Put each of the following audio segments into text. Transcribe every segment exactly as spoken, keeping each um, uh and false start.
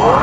Nèg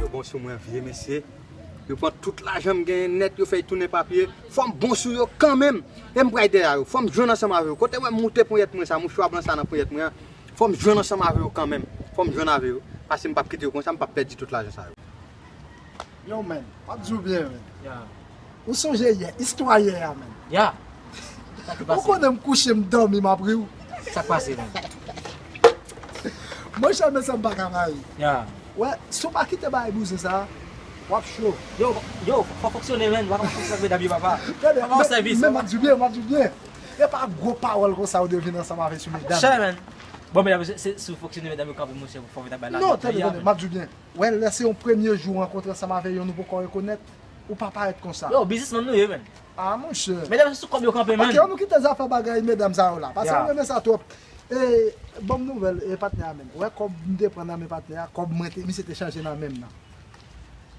yo bon sou mwen, vye mesye. Yo pran tout lajan m genyen nèt, yo fè y tounen papye. Fò m bon sou yo kanmenm. E m pral dèyè yo. Fò m jwenn ansanm avè yo. Kote w wè m moute ponyèt mwen sa, mouchwa blan sa nan ponyèt mwen an. Fò m jwenn ansanm avè yo kanmenm. Fò m jwenn avè yo. Paske m p ap kite yo konsa, m p ap pèdi tout lajan sa yo. Yo, man, m ap di w byen, man. Ya. Ou sonje yè, istwa yè a, man. Ya. Sa ki pase? Ou konnen m kouche, m dòmi, m ap ri w. Sa k pase, man? Monchè, men sa m pa ka rayi. Ya. Wè, si w pa kite bagay bouzen sa, w ap cho. Yo, yo, fò fonksyone, man. W ap fonksyone ak medam yo, papa. Tande, papa, w sèvis, men m ap di w byen, m ap di w byen. E pa gwo pawòl konsa ou dwe vin ansanm avè sou medam. Monchè, man. Bon, medam, se, se, si w fonksyone, medam yo kanpe, monchè, fò w vin ap bay lajan. Non, tande, tande, m ap di w byen. Wè, lè se yon premye jou ou rankontre ansanm avè youn ou poko rekonèt, ou pa parèt konsa. Yo, biznismann nou ye, man. Ah, monchè. Medam se sou kòb yo kanpe, man. Ok, ann nou kite zafè bagay medam sa yo la. Paske m renmen sa twòp. E, ban m nouvèl, e, patnè a, man. Wè kòb m te pran nan men patnè a, kòb mwen te, misye te chanje nan men m nan.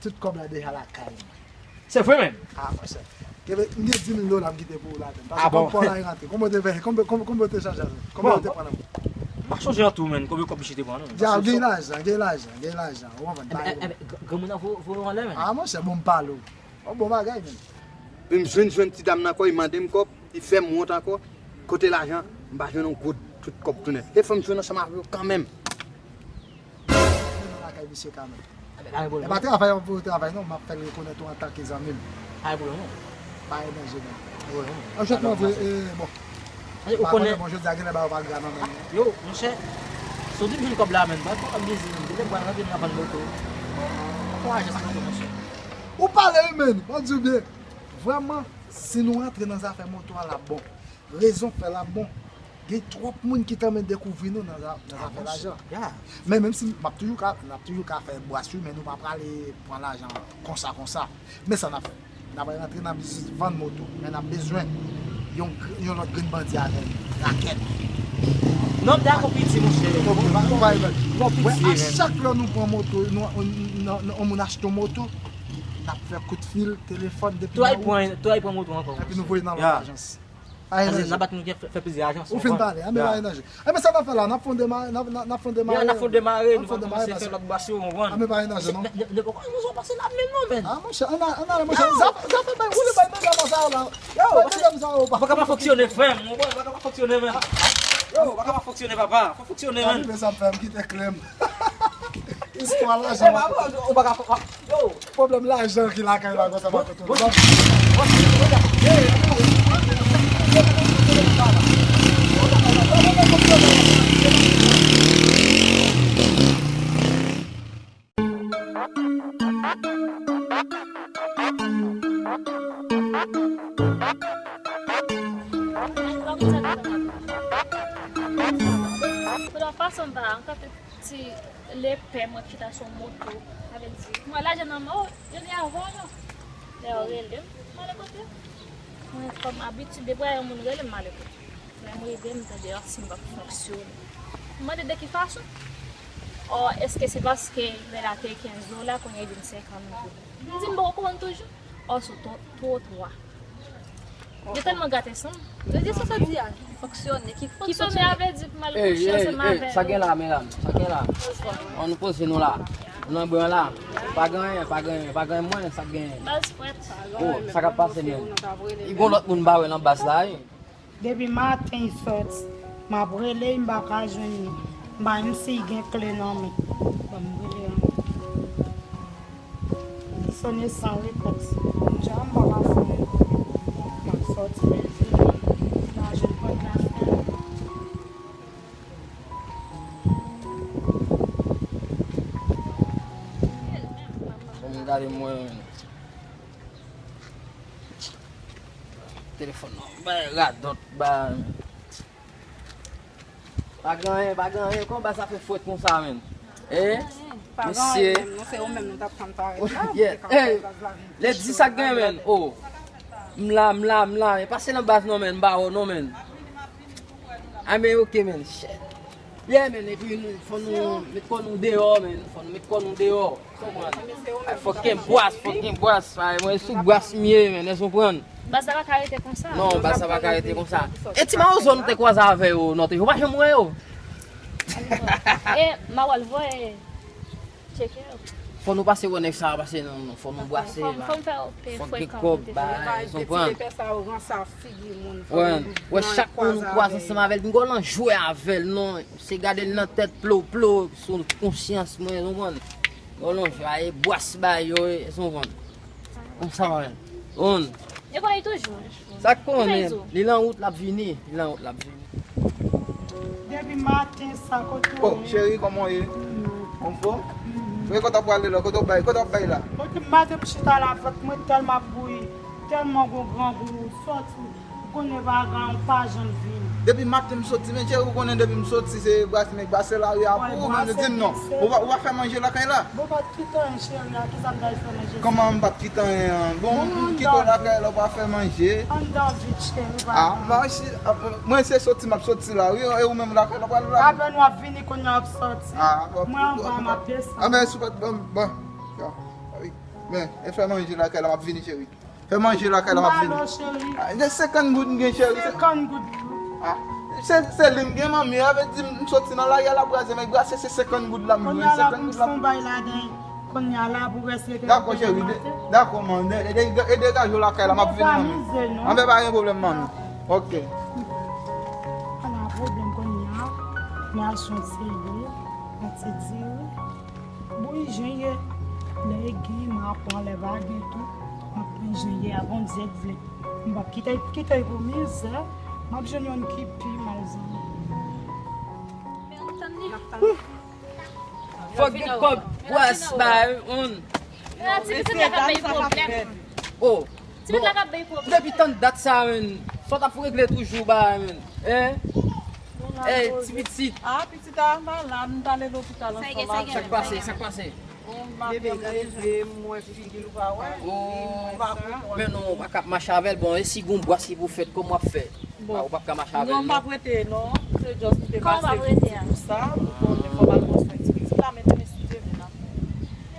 Tout kòb la deja lakay mwen. Se vre, man. Ah, monchè. Gen, m gen dis mil dola m kite pou ou ladann. Paske kòb pa w la rantre. Konbyen w te fè? Konbyen, konbyen, konbyen w te chanje avè l? Konbyen w te pran nan men? M pa sonje an tou, man. Konbyen kòb misye te pran, non? Dja, gen lajan, gen lajan, gen lajan. Ou konprann? Ebyen, ebyen, gr-, granmoun nan vo-, voye w anlè, man. Ah, monchè, bon, m pale w. Yon bon bagay, man. M jwenn, jwenn ti dam nan ankò, li mande m kòb, li fè m wont ankò. Kote lajan? M pa jwenn yon goud, tout kòb tounen. E fò m jwenn ansanm avè yo kanmenm. Men nan lakay misye kanmenm. E pa travay w ap voye travay non, m ap fè l rekonèt ou antanke zanmi m. Pa gen pwoblèm non. Pa gen danje non. Pa gen pwoblèm non. An jwèt mwen vre, e, bon. Ou konnen, bon, jodi a genlè ba yo pa gra nan men. Yo, monchè, si w di m jwenn kòb la, man, ba kòb la m beze, man. Genlè m pral rantre nan vann moto. Ankouraje sa moto, monchè. Ou pale wi, man. Mwen di w byen. Vrèman, si nou rantre nan zafè moto a, l ap bon. Rezon k fè l ap bon. Gen twòp moun ki tanmen dekouvri nou nan za-, nan zafè lajan. Men menm si m ap toujou ka, n ap toujou ka fè bras wi, men nou pa prale pran lajan konsa, konsa. Men sa n ap fè? N ap rantre nan biznis vann moto, men n ap bezwen yon gr-, yon lòt grenn bandi avè n, rakèt. Non, m dakò piti, monchè. Ok, pa, pa, pa, pa. Wè, a chak lè nou pran moto, nou, nou, nou, yon moun achte yon moto, n ap fè kout fil, telefòn, depi nan wout. Tou al pran, tou al pran moto ankò, monchè. Epi nou voye nan lòt ajans. Pa gen danje. N ap bat moun ki fè, fè plizyè ajans. Ou fin pale, anben pa gen danje. Enben sa n ap fè la, n ap fè yon demare, n ap, n ap, n ap fè yon demare. Ya, n ap fè yon demare, nou pral kòmanse fè lòt bwa sou yon wonn. Anben pa gen danje non. Nèg poko ann bezwen pase la menm non, man. Ah, monchè, ann ale, monchè. Zafè bay woule bay nèg la konsa la. Yo, nèg la konsa yo pa. Bagay pa fonksyone, frè m. Bagay pa fonksyone, man. Yo, bagay pa fonksyone, papa. Fò fonksyone, man. Gade sa m fè, m kite kle m. Istwa lajan. Ou pa ka fè. Yo. Pwoblèm lajan ki lakay la konsa pa tout moun. Ti lepè mwen chita sou moto. Sa vle di, mwen lajan nan men w, yo gen avè w non. Lè yo rele m, m ale kote yo. Mwen kòm abitid, depi yon moun rele m, m ale kote yo. Lè m rive, m tande yo si m p ap fonksyone. M mande de ki fason? Ò, èske se paske lè la te kenz dola, kounye a vin senkant dola? M di m poko konprann toujou. Ò, sou twotwa. Yo tèlman gate san m. Yo di sa sa di a. Fonksyone. Ki fonksyone a vle di pou m al kouche ansanm avè l. Sa gen la, medam? Sa gen la? An nou poze nou la. Nou nan bwen la. Pa gen anyen, pa gen anyen, pa gen anyen, mwen sa k genyen. Baz frèt. Oh, sa k ap pase menm? Li gon lòt moun ba wè nan baz la, wi. Depi maten li sòti, m ap rele l, m pa ka jwenn li. M pa menm si l gen kle nan men. Ban m rele l. Li sone san repons. Kounya m pa ka fè anyen. M ap sòti leve, m a jwenn pòt la fèmen. Gade mwen. Telefòn nan bay radòt, bay. Pa gen anyen, pa gen anyen, kòman baz sa fè frèt konsa, menn? Eh, mesye. Pa gen anyen menm, non, se ou menm nou t ap tann parèt la, yeah, eh, lè di sa k gen, menn, oh. M la, m la, m la, e pase nan baz non, menn, m pa wè w non, menn. Ah, men ok, menn, shit. Yeah, menn, epi nou, fò nou met kò nou deyò, menn, fò nou met kò nou deyò. Ay, fòk gen bwas, fòk gen bwas. Ay, mwen sou bwas m ye, menn, èske w konprann? Baz la pa ka rete konsa. Non, baz la pa ka rete konsa. E ti mawozo nou te kwaze avè yo, non, te, yo pa janm wè yo. E, m a wè l voye tcheke yo. Fò nou pase wè nèg sa a pase, non, non, fò nou bwase, fò m fè yo peye frekan. Fòk gen kòb, ba, èske w konprann? Pè sa yo ranse a figi moun. Wè, chak moun ou kwaze ansanm avè l, m gò lan jwe avè l, non. Se gade l nan tèt plo, plo, sou konsyans mwen, w konprann? Yon lon jwa, e bwas ba yo, e, w konprann? Konsa, w konprann? Yo konnen toujou. Sa k konnen, li lan wout, l ap vini, li lan wout, l ap vini. Depi maten sa, kote w ye? Oh, cheri, kòman w ye? Anfòm? Kote w ap prale la? Kote w bay, kote w ap bay la? Kote maten m chita la, vant mwen tèlman ap bouyi, tèlman gon grangou, sòti. Ou konnen pa gen, ou pa janm vini. Depi maten m soti, men cheri, ou konnen depi m soti, se brase, men brase lari a pou ou, men di m non. Ou pa, ou pa fè manje lakay la? Bon, pa t kite anyen, cheri, a kisa m t al fè manje sa? Kòman m pa t kite anyen an? Bon, m kite w lakay la, ou pa fè manje. Anndan vit, cheri, pa. Ah, mwen se soti m ap soti la, wi, e ou menm lakay la, w pral la? Apèn w ap vini, kounye a w ap soti. Ah, bon. Mwen anba, m ap desann. Ah, men si w pa t ban m, bon, bon, wi. Men, e fè manje lakay la, m ap vini, cheri. Fè manje lakay la, m ap vini. Ba non, cheri. Ah, gen senkant goud m gen, cheri. Senkant goud. Ah, se, se li m gen, manmi. A vle di m soti nan lari a la, brase, men brase se senkant goud la m jwenn, senkant goud la. Kounye a la pou m fè yon bay ladan. Kounye a la pou rès rete. Dakò, cheri. Dakò, man. E, e, e degaje w lakay la, m ap vini, manmi. Anben, pa gen pwoblèm, manmi. Ok. Ala pwoblèm kounye a. Lajan sere, yon ti diri. Bouyi jan ye. Lè gen, m a pran, lè pa gen tou, m ap pran jan ye a, Bondye k vle. M p ap kite, kite l pou mizè. M ap jwenn youn ki pi mal zanmi. Fòk gen kòb bwès bay, moun. Ti pitit la ka bay pwoblèm. Oh. Ti pitit la ka bay pwoblèm. Depi tann dat sa, menn. Sa w t ap regle toujou bay, menn. Hein? Ey, ti pitit. Ah, pitit a malad, m t ale lopital ansanm avè l. Sa k pase, sa k pase? Bebe leve, m wè figi l, ou pa wè? Oh, men non, ou pa ka ap mache avè l. Bon, e si gon bwase pou fèt, kòman w ap fè? Bon. Ou p ap ka mache avè l, non, m p ap rete, non. Se just m te pase vin di pou sa, pou konnen fò m al pran swen ti pitit la, men demen si Dye vle n ap.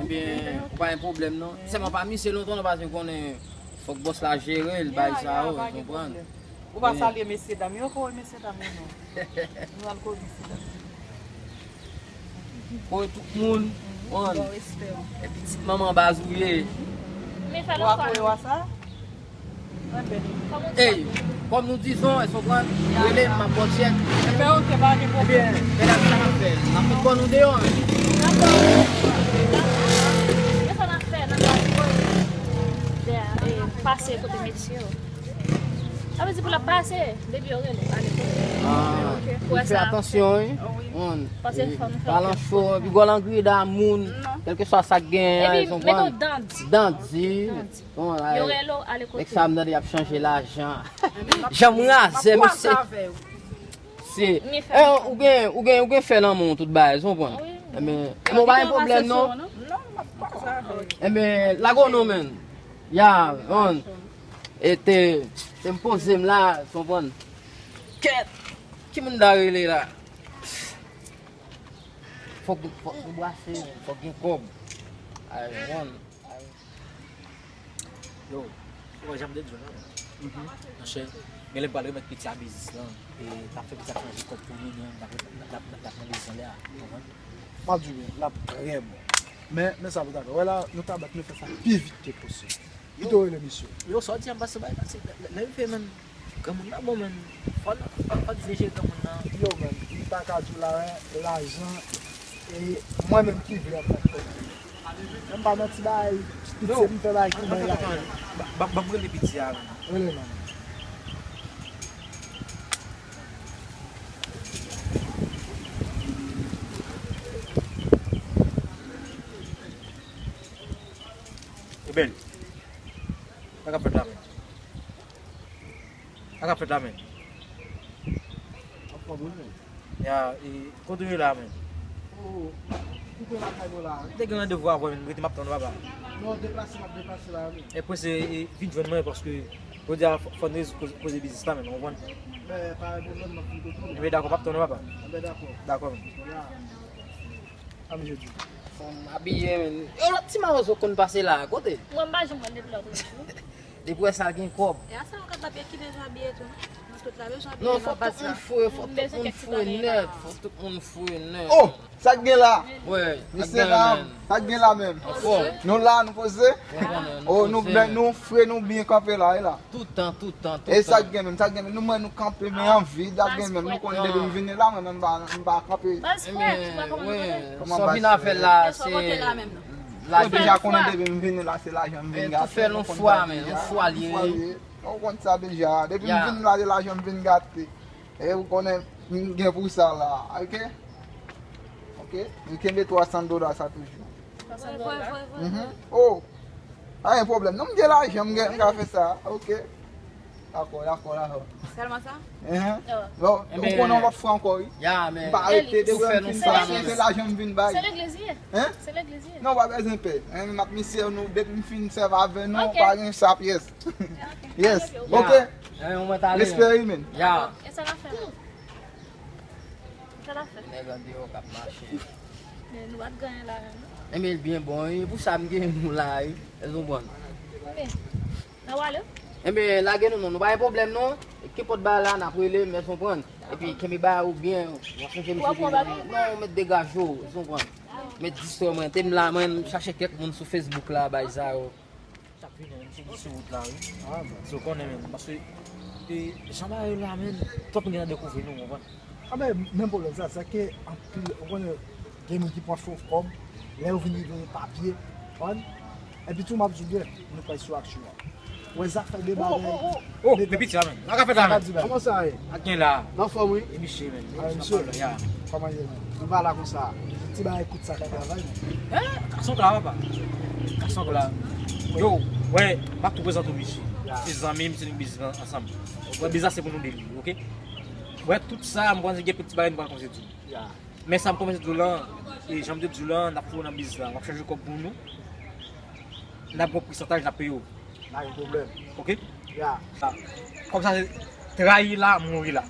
Ebyen, pa gen pwoblèm, non. Sèlman pa misye lontan, nou pa vin konnen, fòk bòs la jere l, bay sa yo, ou konprann? Ou pa salye mesye dam yo, kore mesye dam yo non. Nou al kore mesye dam yo. Kore tout moun, on. Bon respè. E pitit manman baz ou ye. Men fè l ankò. Ou a kore wa sa? Ey, kòm nou dizon, èske w konprann? Rele m, m ap ba w tchèk. Ebyen, ok, pa gen pwoblèm. Ebyen, medam, sa n ap fè? N ap met kò nou deyò, wi. Dakò. Men sa n ap fè, n ap pase kote mesye yo. Sa vle di pou l ap pase, depi yo rele, ale kote. Ah, fè atansyon, wi. Paske fò nou fè atansyon. Balan cho, epi gòl an griye da moun, kèlkeswa sa k genyen, èske w konprann? Epi, mete w dandi. Dandi. Dandi. Bon, yo rele w, ale kote. Nèg sa m tande y ap chanje lajan. Janm razè, mesye. Se, eh, ou gen, ou gen, ou gen fè nan men w tout bagay, ou konprann? Wi. Ebyen, ebyen, ou pa gen pwoblèm, non? Non, m ap kwaze avè w. Ebyen, lage w non, menn. Ya, on. E te, te m poze m la, ou konprann? Kèt! Ki moun ta rele la? Fòk, fòk nou bwase, fòk gen kòb. Ay, on. Yo, ou wè jan m te di w la, non? Monchè, gen lè m pral remèt piti a biznis lan, e l ap fè piti a chanje kòb pou nou, nou, n ap, n ap, n ap, n ap nan biznis lan lè a, ou konprann? M ap di w byen, l ap trè bon. Men, men sa pou ta fè. Wè la, nou ta bat nou fè sa pi vit ke posib. Kite w rele misye. Yo, sa w di a m pase bay, pase, lè, lè rive menm, granmoun nan bon, menn. Fò n, fò, fò n deje granmoun nan. Yo, menn, m ta ka di w la, lajan, e mwen menm ki vle ap fè kòb. Men m pa manti bay, pitit m fè bay ki bay la. Ban, ban, ban m rele piti a, menn. Rele non. Ruben, sa k ap fèt la menm? Sa k ap fèt la menm? Anfòm wi menm. Ya, e, kote w ye la menm? Oh, koupe lakay mwen la. M te gen randevou avè w, m rete m ap tann ou papa. Non, deplase, m ap deplase la menm. E prese, e, vin jwenn mwen paske jodi a fò n rezoud koze, koze biznis la menm, ou konprann? Men pa gen pwoblèm, m ap vin kote w. Ebyen dakò, m ap tann ou papa. Ebyen dakò. Dakò menm. Bon, la. Sa misye di? Fò m abiye menm. Yo, lòt ti mawozo konn pase la, kote? Mwen m pa janm wè l depi lè w te di. Depi w wè sa gen kòb. E a sa nou kapab ekipe jan abiye tou. Nou tout la bezwen abiye. Non, fò tout moun fre, fò tout moun fre nèt, fò tout moun fre nèt. Oh, sa k gen la? Mesye dam, sa k gen la menm? Anfòm. Nou la, nou poze. Oh, nou byen, nou fre, nou byen kanpe la, e la. Toutan, toutan, toutan. E sa k gen menm, sa k gen menm? Nou mwen nou kanpe men an vid, sa k gen menm? Nou konn depi m vini la, mwen menm m pa, m pa kanpe. Baz frè, ou wè kòman nou kote? Sa w vin avè la, se lage. Ou deja konnen depi m vini la, se lajan m vin gate. Tou fè nou fwa, men nou fwa l ye. Ou konn sa deja. Depi m vin la, se lajan m vin gate. E ou konnen m gen pou sa la, oke? Oke? M kenbe twa san dola sa toujou. Vre, vre, vre, vre. Oh! Pa gen pwoblèm. Non, m gen lajan, m gen, m ka fè sa. Oke. Dakò, dakò, dakò. Sèlman sa? Bon, ou konnen yon lòt fwa ankò, wi. Ya, men m pa rete depi m fin sa, se lajan m vin bay. Se legliz li ye. Hein? Se legliz li ye. Non, pa bezwen pè. Hein, m ap misye nou, depi m fin sèvi avè nou, pa gen sa pyès. Yes. Oke. Respè, wi, men. Ya. E sa n ap fè la? Sa n ap fè? Nèg andeyò k ap mache. Men nou pa t gen anyen la menm non. Enben l byen bon wi, pou sa m gen nou la wi. Èske w konprann? Enben, n a wale? Enben lage nou non, nou pa gen pwoblèm non. Kenpòt bagay la n ap rele m, èske w konprann? Epi kenbe bagay ou byen, w ap sonje misye te di non, ou mèt degaje w, èske w konprann? Mèt distrè mwen, te m la mwen, m chache kèk moun sou Facebook la, bagay sa yo. Chak vini, men misye di sou wout la, wi. Ah, bon. So, konnen, men, paske, e, jan bagay yo la, men, twòp moun gen nan dekouvri nou, w konprann? Ah, men, menm pwoblèm sa, se ke anpil, ou konnen, gen moun ki pran fo kòb, lè yo vin rive yo papye, w konprann? Epi tou, m ap di w byen, nou pral sou aksyon an. Ou wè zafè de bagay. Oh, men piti la, men. Sa ka fèt la, men? Kòman sa ye? Ak gen la. Nan fòm, wi. E misye, men. Ah, misye. Kòman ye, men? Nou pa la konsa. Ti bagay kout sa ka travay, men. Hein? Kasonk la, papa. Kasonk la. Yo, wè, m ap tou prezante w misye. Se zanmi m, se nou biznis ansanm. Wè, biznis la se pou nou de li, oke? Wè, tout sa, m panse gen ti bagay nou pral kòmanse di w. Men sa m kòmanse di w lan, e jan m te di w lan, n ap foure nan biznis la. W ap chaje kòb pou nou. N ap gen yon pousantaj, n ap peye w. Pa gen pwoblèm. Oke? Ya. Kòm sa se trayi la, mouri la.